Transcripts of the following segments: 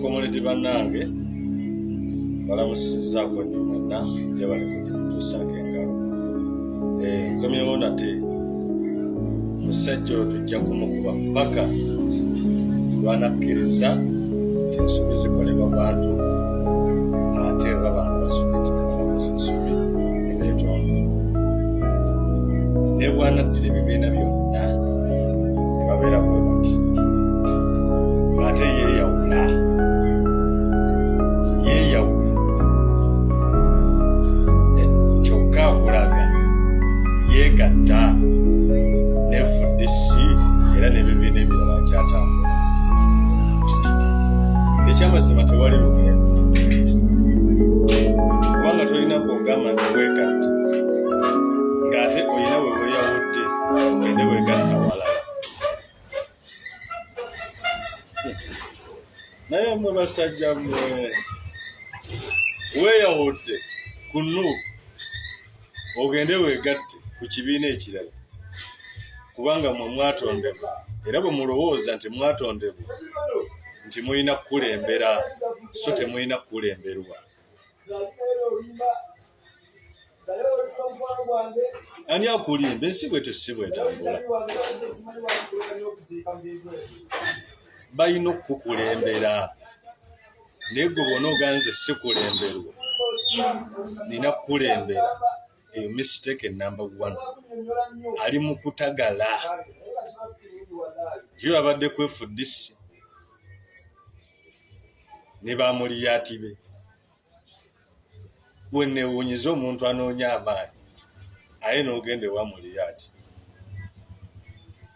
Bakomoledi bannange, balamusizzaako nnyo mwenna, gyebale kutuusaako engalo. Nkomyewo nate. Musajja oyo tujja kumukuba paka lwanakkiriza nti ensobi zikolebwa bantu, ate baba nga bazudde nti bakoze ensobi ebeetonda. Ne bwanaddira ebibiina byonna ne babeera bwe bati, ate yeeyawula, yeeyawula, kyokka akulaga yeegatta ne FDC era n'ebibiina ebirala akyatambula. Ekyamazima tewali lugendo, kubanga tolina bwogamba nti weegatta ng'ate olina we weeyawudde ogende weegatta walala. Naye mwe basajja mwe, weeyawudde ku NUP ogende weegatte ku kibiina ekirala, kubanga mwe mwatondebwa, era bwe mulowooza nti mwatondebwa nti mulina kukulembera, so temulina kukulemberwa. Ani akulimba? Ensi bwetyo si bwetambula. Balina okukukulembera, naye gwe bwona oganze sikulemberwa, nina kukulembera, eyo mistake number one. Ali mu kutagala yo abadde ku FDC ne bamuliyaati be. Wenewunyiza omuntu anoonya amaanyi aye n'ogenda ewa Muliyaati,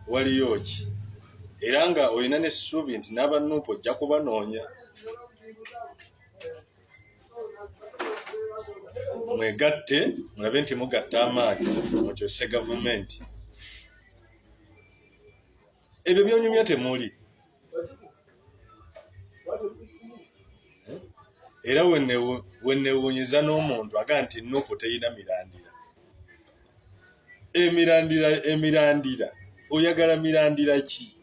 waliyo ki? Era nga olina n'essuubi nti n'abanuupu ojja kubanoonya. Mwegatte, mulabe nti mugatta amaanyi mukyuse gavumenti. Ebyo byonyumya temuli. Era wenewunyiza n'omuntu aga nti nupu teyina mirandira. Emirandira, emirandira, oyagala mirandira ki?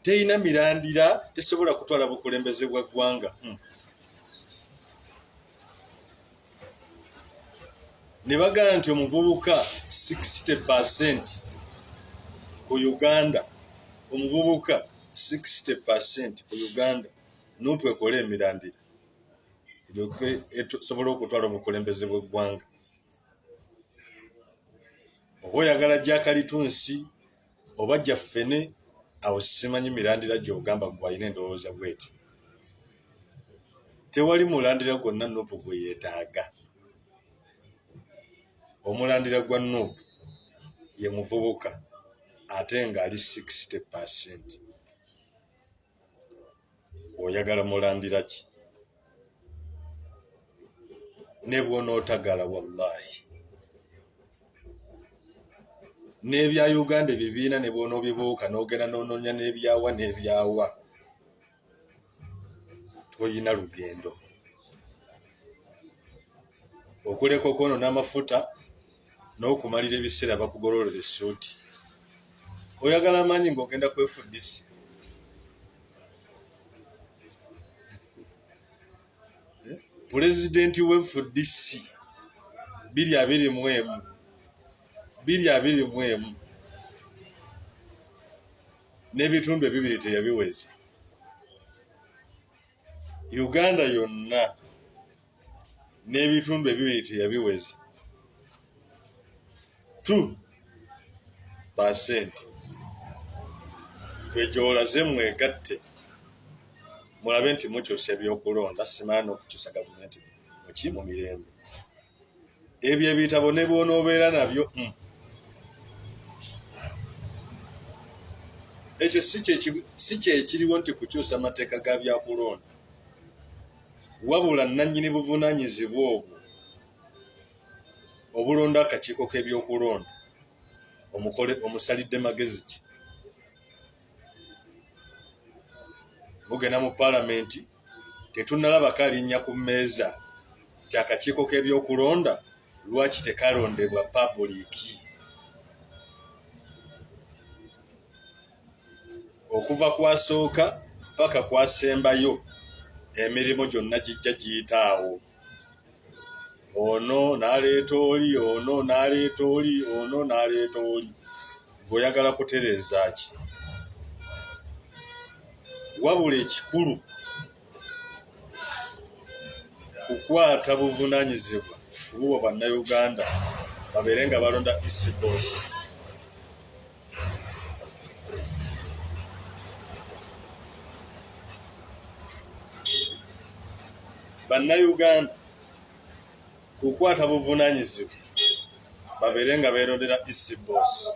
Teyina mirandira, tesobola kutwala bukulembeze bwa ggwanga. Ne bagamba nti omuvubuka 60% ku Uganda, omuvubuka 60% ku Uganda, nupu ekole emirandira eryoke esobole okutwala obukulembeze bw'eggwanga. Oba oyagala gyakalitunsi oba gyaffene, awo simanyi mirandira gy'ogamba gwe alina endowooza bwetyo. Tewali mulandira gwonna nupu gwe yeetaaga. Omulandira gwa nupu ye muvubuka ate ng'ali 60%. Oyagala mulandira ki? Ne bw'onootagala, wallahi, n'ebya Uganda ebibiina ne bw'onoobibuuka n'ogenda n'onoonya n'ebyawa n'ebyawa, tolina lugendo okuleka okwonona amafuta n'okumalira ebiseera bakugololera essuuti. Oyagala amaanyi ng'ogenda kwefudisi. Pulezidenti w'FDC 2021, 2021 n'ebitundu ebibiri teyabiweza. Uganda yonna n'ebitundu ebibiri teyabiweza, 2%. Gwe gy'olaze mwegatte mulabe nti mukyusa ebyokulonda, simala n'okukyusa gavumenti muki mu mirembe. Ebyo ebitabo ne bw'onoobeera nabyo. Ekyo si kyekiriwo nti kukyusa mateeka ga byakulonda, wabula nannyini buvunaanyizibwa obwo obulonda akakiiko k'ebyokulonda omukole omusalidde magezi ki? Mugenda mu palamenti, tetunnalabako alinnya ku mmeeza nti akakiiko k'ebyokulonda lwaki tekalondebwa pabuliiki. Okuva kwasooka Paka kwasembayo emirimu gyonna gijja giyitaawo. Ono n'aleeta oli, ono n'aleeta oli, ono n'aleeta oli. Gweoyagala kutereeza ki? Wabula ekikulu kukwata buvunaanyizibwa kubuwa bannayuganda babeere nga balonda ecbos. Bannayuganda kukwata buvunaanyizibwa babeere nga beerondera ecbos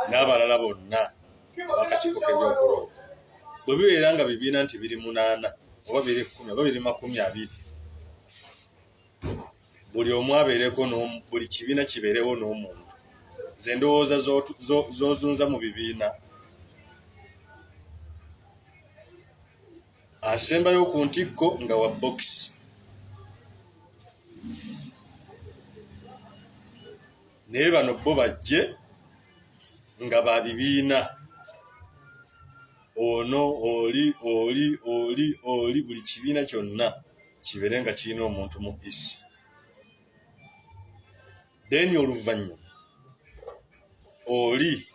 n'abalala bonna abakakiiko k'ebyokulonda. Bwe bibeera nga bibiina nti biri 8 oba biri 10 oba biri 20, buli omu abeereko, buli kibiina kibeerewo n'omuntu. Ze ndowooza z'ozunza mu bibiina. Asembayo ku ntikko nga wa bokisi. Naye bano bo bajje nga ba bibiina, ono oli oli oli oli, buli kibiina kyonna kibeere nga kirina omuntu mu isi. Then oluvannyuma oli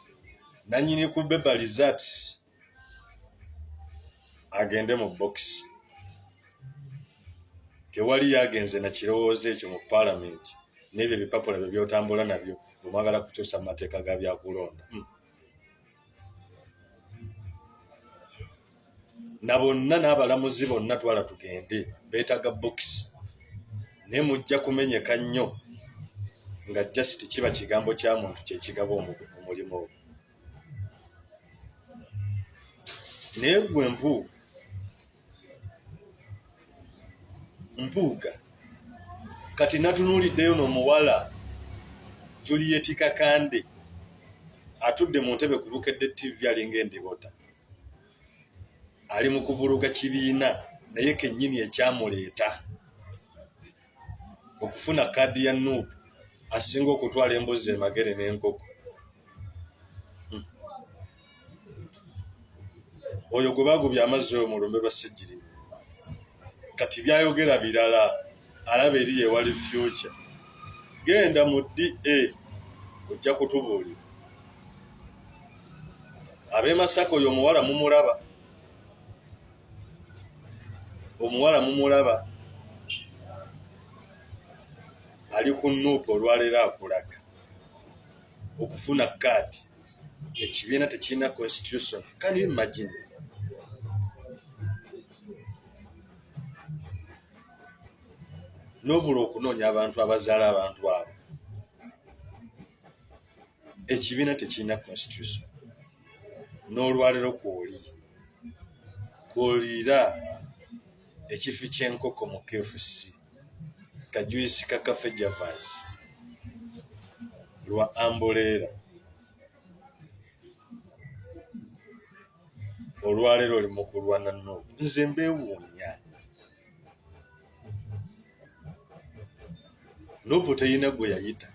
nanyini ku beba results agende mu bokisi. Tewali yagenze na kirowoozo ekyo mu paalamenti n'ebyo ebipapula bye byotambula nabyo bwemwagala kukyusa mu mateeka ga byakulonda. Na bonna n'abalamuzi bonna twala tugende, beetaaga bokisi, naye mujja kumenyeka nnyo nga just kiba kigambo kya muntu kyekigaba omulimu ogwo. Naye gwe Mpuuga, Mpuuga kati natunuuliddeyo n'omuwala Juliet Kakande atudde mu ntebe ku Bukedde TV, alinga endibota, ali mu kuvuluga kibiina, naye kennyini ekyamuleeta okufuna kaadi ya NUP asinga okutwala embuzi emagere n'enkoko. Oyo gwe bagubye amazzi oyo mu lumbe lwa Ssegirinya, kati byayogera birala, alaba eri yewali future. Genda mu DA ojja kutubuulira. Ab'e Masaka oyo omuwala mumulaba, omuwala mumulaba ali ku NUP olwaleero akulaga okufuna kaadi. Ekibiina tekirina constitution, can you imagine? N'obula okunoonya abantu abazaala abantu abo. Ekibiina tekirina constitution n'olwaleero kwoli kwoliira ekifi ky'enkoko mu KFC kajuisi ka Cafe Javas lwa ambuleera. Olwaleero oli mu kulwana no nze mbeewuunya. Nupu teyina gwe yayita,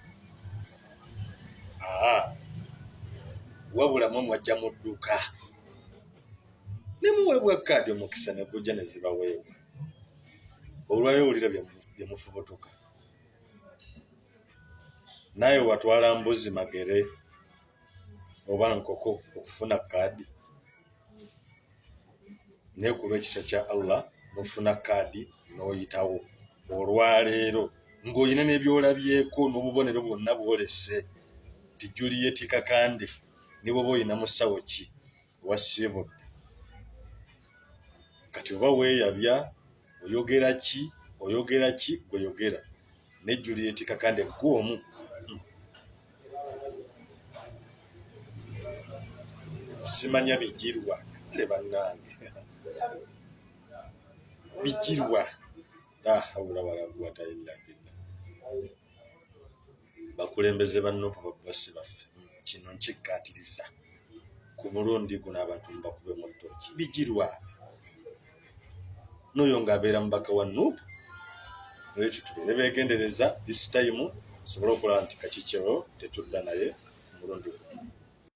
aa wabula mwe mwajja mu dduka ne muweebwa kaadi, omukisa ne gujja ne zibaweebwa. Olwayo owulira bye mufubutuka, naye watwala mbuzi magere oba nkoko okufuna kaadi, naye ku lw'ekisa kya Allah nofuna kaadi n'oyitawo olwaleero ng'olina n'ebyolabyeko n'obubonero bwonna bwolese nti Juliet Kakande ne bwoba olina musawo ki wasiibudde. Kati oba weeyabya oyogera ki, oyogera ki gweyogera ne Juliet Kakande gwe omu. Simanya bigirwa, kale bannange bigirwa, la hawula wala quwwata illa billah. Bakulembeze ba NUP, babosi baffe, kino nkikkaatiriza ku mulundi guno, abantu mubakube mu ttooki. Bigirwa n'oyo ng'abeera mubaka wa NUP, ekyo tubeere beegendereza this time, sobole okulaba nti kakikyewo tetudda naye omulundi guno.